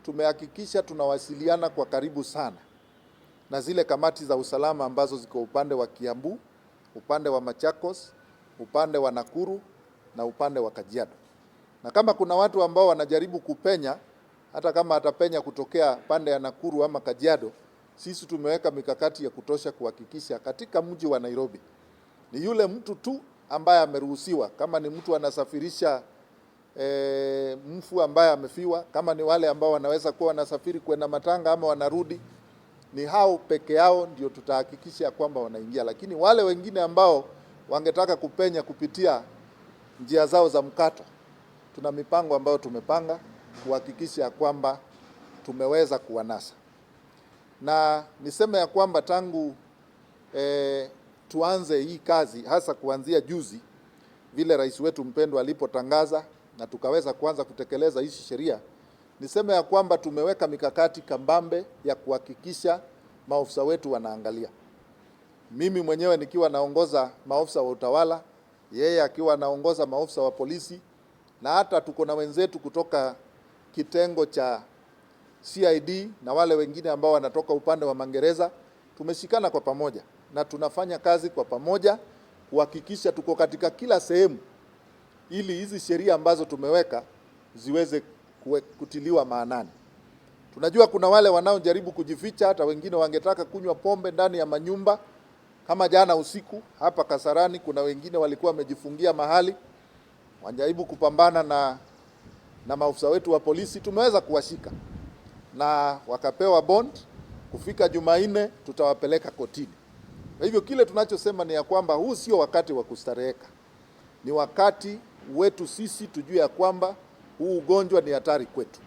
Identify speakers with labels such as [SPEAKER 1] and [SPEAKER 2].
[SPEAKER 1] Tumehakikisha tunawasiliana kwa karibu sana na zile kamati za usalama ambazo ziko upande wa Kiambu, upande wa Machakos, upande wa Nakuru na upande wa Kajiado. Na kama kuna watu ambao wanajaribu kupenya, hata kama atapenya kutokea pande ya Nakuru ama Kajiado, sisi tumeweka mikakati ya kutosha kuhakikisha katika mji wa Nairobi ni yule mtu tu ambaye ameruhusiwa. Kama ni mtu anasafirisha mfu ambaye amefiwa, kama ni wale ambao wanaweza kuwa wanasafiri kwenda matanga ama wanarudi, ni hao peke yao ndio tutahakikisha kwamba wanaingia, lakini wale wengine ambao wangetaka kupenya kupitia njia zao za mkato, tuna mipango ambayo tumepanga kuhakikisha kwamba tumeweza kuwanasa. Na niseme ya kwamba tangu tuanze hii kazi, hasa kuanzia juzi vile rais wetu mpendwa alipotangaza na tukaweza kuanza kutekeleza hizi sheria, niseme ya kwamba tumeweka mikakati kambambe ya kuhakikisha maofisa wetu wanaangalia. Mimi mwenyewe nikiwa naongoza maofisa wa utawala, yeye akiwa anaongoza maofisa wa polisi, na hata tuko na wenzetu kutoka kitengo cha CID na wale wengine ambao wanatoka upande wa magereza. Tumeshikana kwa pamoja na tunafanya kazi kwa pamoja kuhakikisha tuko katika kila sehemu ili hizi sheria ambazo tumeweka ziweze kutiliwa maanani. Tunajua kuna wale wanaojaribu kujificha, hata wengine wangetaka kunywa pombe ndani ya manyumba. Kama jana usiku hapa Kasarani, kuna wengine walikuwa wamejifungia mahali wanajaribu kupambana na maafisa wetu wa polisi. Tumeweza kuwashika na wakapewa bond. Kufika Jumanne tutawapeleka kotini. Kwa hivyo kile tunachosema ni ya kwamba huu sio wakati wa kustareheka, ni wakati wetu sisi tujue ya kwamba huu ugonjwa ni hatari kwetu.